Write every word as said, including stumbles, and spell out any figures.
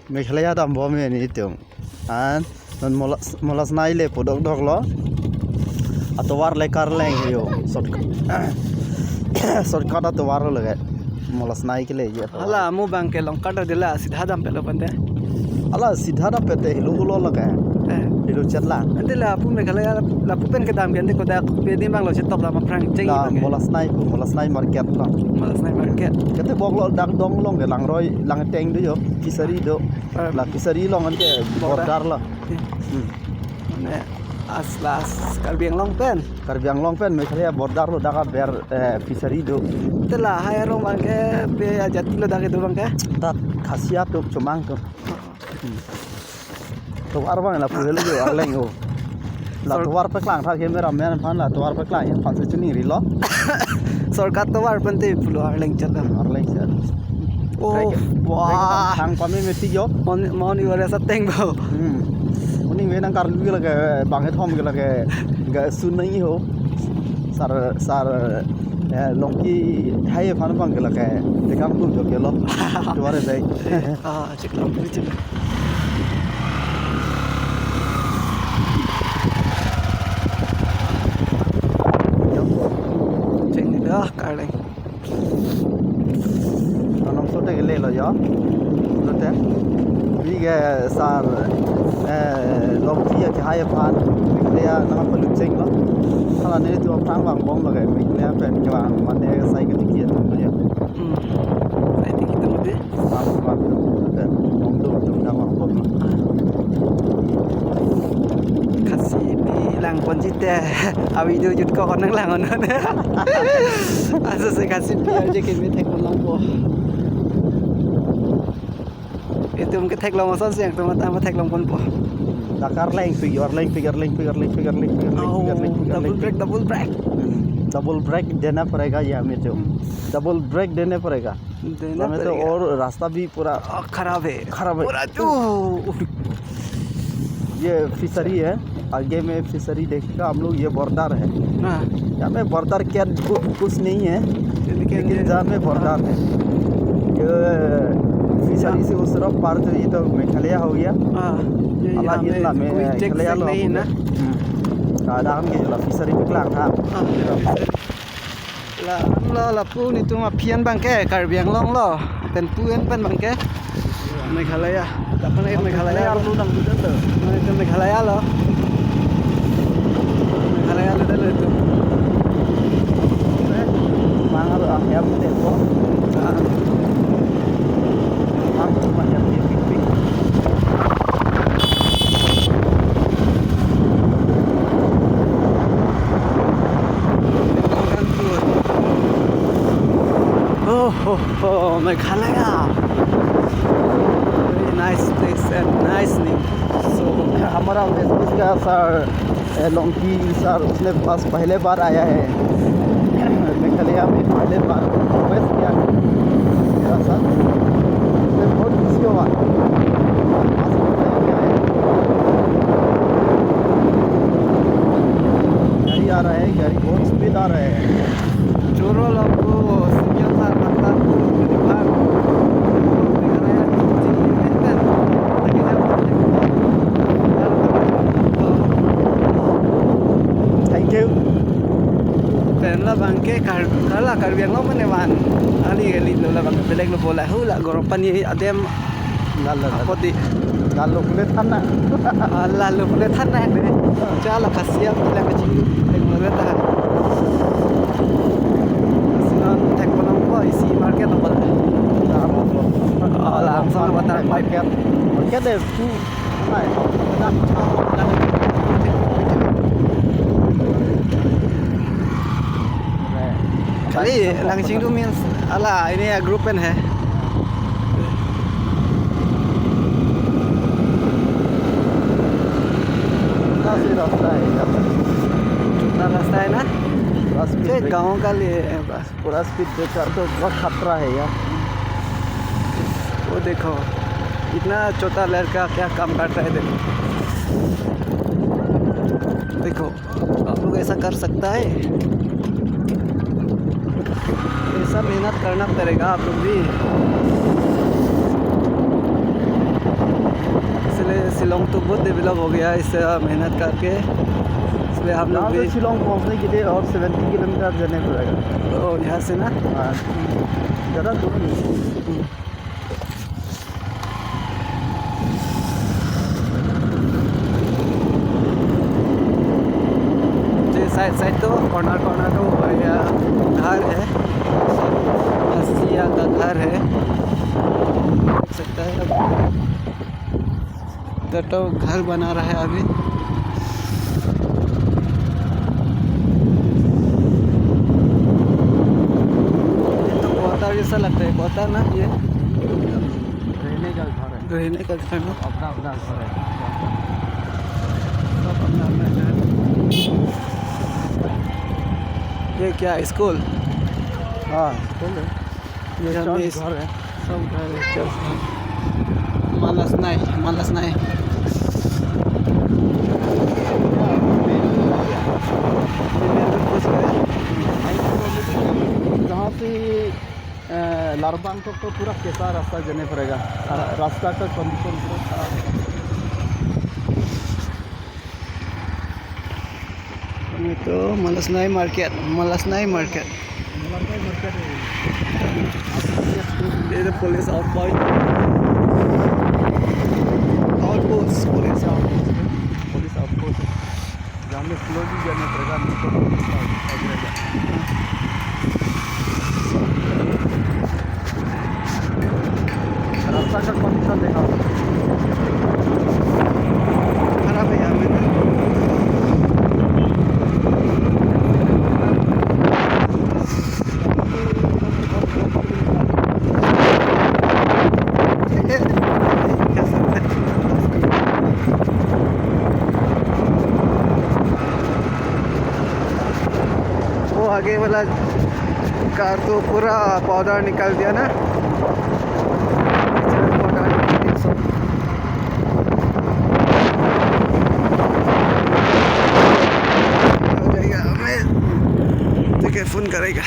Meghalaya dambom nelitum. An non Molas, Molasnai le pudok dok lo. Atovar le Karleng yo. Shortcut. Shortcut atovar lo lake. Molasnai ke le ye atovar. Hala, mo abang ke long cut adila sidha dampe lo pante. Hala, sidha dampe te helo lo lake. Eh. Helo chet la. Ante lapu Meghalaya, lapu pen kedam ke ante kodak pe di abang lo chetok dam aphrang cheng La abang ke. Molasnai pu, Molasnai market lo. Molasnai market. Kete bok lo dak dong long ke Langroi, Langteng do yo. Fishery do. Eh. La fishery along anke Border. Border lo. Hmm. Mane as las Karbi Anglong pen. Karbi Anglong pen Meghalaya border lo dak aber, eh, fishery do. Te lahai arong abang ke pe ajati lo dak kedo abang ke? Dak Khasi atum chomang atum. Hmm. Tovar abang lapu helo yo Arleng yo. La Sor- tovar paklang tha cameraman aphan la tovar paklang aphan si chini rilo. Shortcut tovar pante pulo Arleng chet lo. Arleng chet. Oh, Break. Wah. Break thang pame meti yo. Mon, mon iwara sa teng bo. Hmm. Uni we nang karlu lake bang ethom ke lake ga sun nai ho. Sar, sar, eh, Longki hai aphan abang ke lake tekang tu jo ke lo. Tovar dei. Ah, chek lo, chek lo. Cheng ni dah, Karleng. Anam sote ke le lo yo. Lote. Bige sar, eh, Longki ya ke hai aphan. Bige ya nama perlu cheng lo. Hala nelitum aphrang vangbom lo ke. Bige ya pen ke vang. Mane sai ke tiki atum lo yo. Hmm. Sai tiki atum lo de. Bang, bang, bang, bang, bang, bang, bang. Khasi pi lang ponji te, a video jut ko konang lang on. Aso se Khasi pi aje ke me thek longpo. Itum ke theklong ason si itum ta ma theklong ponpo. Dak Arleng pi, Arleng pi, Arleng pi, Arleng pi, Arleng pi, Arleng pi, Oh, Arleng pi, double Arleng pi. Brake, double brake. Hmm. Double brake dena padega ye hame to. Hmm. Double brake dena padega। देना हमें तो पड़ेगा। और रास्ता भी पूरा आ, खराब है। खराब है। पूरा जो ये फिशरी है, आगे में फिशरी देखेगा हम लोग, ये बॉर्डर है। हाँ। यहाँ में बॉर्डर क्या कुछ, कुछ नहीं है, लेकिन लेकिन ये जहाँ में बॉर्डर हाँ। है, ये फिशरी से उस तरफ पार तो ये तो मेघालय हो गया। हाँ, ये अला यहाँ ये में ला कोई चेक मेघालय चेक ला नहीं है ना। हम्म। Kadang ke la फिशरी पे कलां था। हाँ, ये fishery. La, la, lapu nelitum aphi an abang ke, Karbi Anglong lo, pen pu an pen abang ke, Meghalaya. Dapat lagi Meghalaya. Meghalaya lo nang duduk tuh. Nah, itu Meghalaya lo. Meghalaya lo dah lo itu. Eh, mangar ah, ya, betul kok. Ah. Oh, oh, oh, Meghalaya. Very nice place and nice name. So, हमारा वेस्टबंगाल का सर ए, लॉन्की सर, उसने बस पहले बार आया है मेघालय में, पहले बार रिक्वेस्ट किया मेरा साथ। मैं बहुत खुशी हुआ। आज मेघालय में आया। गाड़ी आ रहा है, गाड़ी बहुत स्पीड आ रहा है। Choro lapu senior sir, master, principal, Meghalaya, Thank you. Pen labang ke Kar-, hala Karbi Anglong mane van. Ali gali lo labang ke belek lo bola hula gorong pani adem. Lalo, lalo. Apot di. Lalo kule than na. Ah, lalo kule than na ne. Chala kasiam kule kaching. Leng lo ta. Sinon thek ponong po isi market apa? Ah, langsung water pipe. Market. Market deh. Kali, nang chingrum means, ala, ini ya group pen hai. Rasta hai, rasta hai na? Rasta hai. Che, gaon kali, eh, bas. पूरा speed breaker तो बहुत खतरा है यार। वो देखो, इतना छोटा लड़का क्या काम करता है, देखो। देखो, आप लोग ऐसा कर सकता है? ऐसा मेहनत करना पड़ेगा आप लोग भी। शिलोंग तो बहुत डेवलप हो गया है इस, अ, मेहनत करके। इसलिए हम लोग यहाँ से भी शिलोंग पहुँचने के लिए और सेवेंटी किलोमीटर जाने पड़ेगा। ओ, यहाँ से ना? हाँ, ज़्यादा दूर नहीं। हम्म। ये साइड साइड तो, कॉर्नर कॉर्नर तो, अ, घर है, हंसिया का घर है, देख सकता है। तो, तो घर बना रहा है अभी। ये तो क्वार्टर जैसा लगता है, क्वार्टर ना ये? रहने का घर है। रहने का घर ना? अपना, अपना घर है। सब अपना, अपना घर। ये क्या है, स्कूल? हाँ, स्कूल है। ये यहाँ चर्च में घर है। सब घर है, चर्च घर। Malasnai, Malasnai। जहाँ से, अ, लारबांग तक तो पूरा कैसा रास्ता जाने पड़ेगा। हाँ, रास्ता का कंडीशन पूरा खराब है। ये तो Malasnai market, Malasnai market। ये तो police out point, outpost, police outpost, police outpost. यहाँ में स्लोली जाना पड़ेगा, नहीं तो पुलिस आउट पकड़ेगा। रास्ता का कंडीशन देखा, खराब है यहाँ पे। वो आगे वाला कार तो पूरा पाउडर निकाल दिया ना, पाउडर निकाल दिया सब। हो जाएगा, हमें तो क्या फोन करेगा।